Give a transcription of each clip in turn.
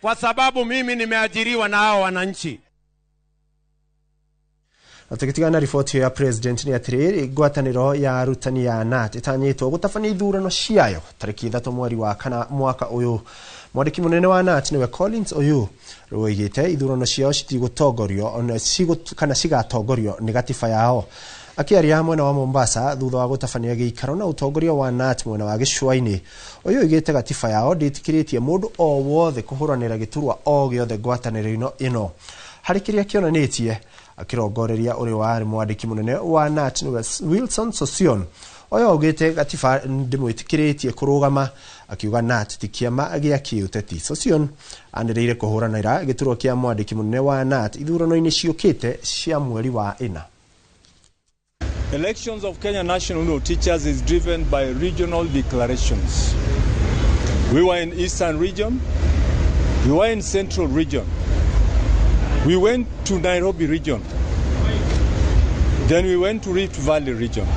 Kwa sababu mimi nimeajiriwa na hao wananchi. Na tũgĩtigana na riboti ĩyo ya president nĩ atĩrĩrĩ, ngwatanĩro ya arutani ya KNUT ĩtanyĩtwo gũtabania ithurano ciayo tarĩki 3 mweri wa 4 mwaka ũyũ. Mwandĩki mũnene wa KNUT nĩwe Collins Oyu rũigĩte ithurano ciao citigũtongorio kana cigatongorio nĩ gatiba yao. Akĩaria mwena wa Mombasa thutha wa gũtabania gĩikaro na ũtongoria wa KNUT mwena wa gĩcũa-inĩ, ũyũ oigĩte gatiba yao ndĩtĩkĩrĩtie mũndũ o wothe kũhũranĩra gĩturwa o gĩothe ngwatanĩro ĩno harĩ kĩrĩa kĩonanĩtie. Akĩrongoreria ũrĩa warĩ mwandĩki mũnene wa KNUT nĩwe Wilson Sossion, ũyũ augĩte gatiba ndĩmwĩtĩkĩrĩtie kũrũgama, akiuga KNUT ti kĩama gĩa kĩũteti. Sossion anĩrĩire kũhũranĩra gĩturwa kĩa mwandĩki mũnene wa KNUT ithurano-inĩ ciũkĩte cia mweri wa 4. Elections of Kenya National Union of Teachers is driven by regional declarations. We were in Eastern Region, we were in Central Region, we went to Nairobi Region, then we went to Rift Valley Region.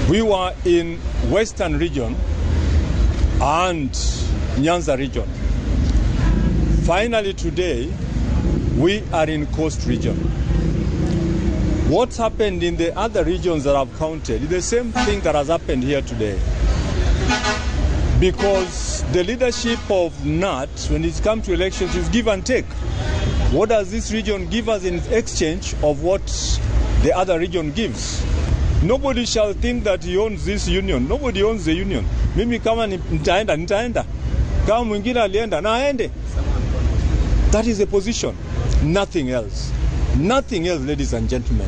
We were in Western Region and Nyanza Region. Finally today, we are in Coast Region. What's happened in the other regions that I've counted is the same thing that has happened here today. Because the leadership of KNUT, when it comes to elections, is give and take. What does this region give us in exchange of what the other region gives? Nobody shall think that he owns this union. Nobody owns the union. Mimi kama nitaenda, nitaenda. Kama mwingine alienda, na aende. That is the position. Nothing else. Nothing else, ladies and gentlemen.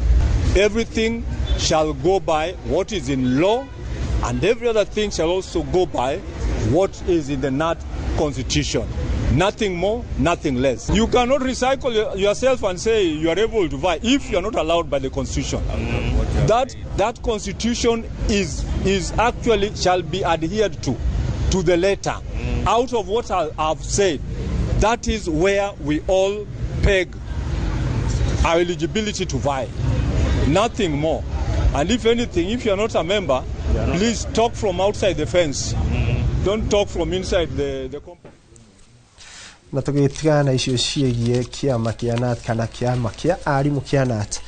Everything shall go by what is in law, and every other thing shall also go by what is in the KNUT constitution. Nothing more, nothing less. You cannot recycle yourself and say you are able to vie if you are not allowed by the constitution. That constitution is actually shall be adhered to the letter. Out of what I have said, that is where we all peg our eligibility to vie. Nothing more. And if anything, if you are not a member, please talk from outside the fence. Don't talk from inside the compound. Na tũgĩtigana na icio ciĩgiĩ kĩama kĩa KNUT kana kĩama kĩa arimũ kĩa KNUT.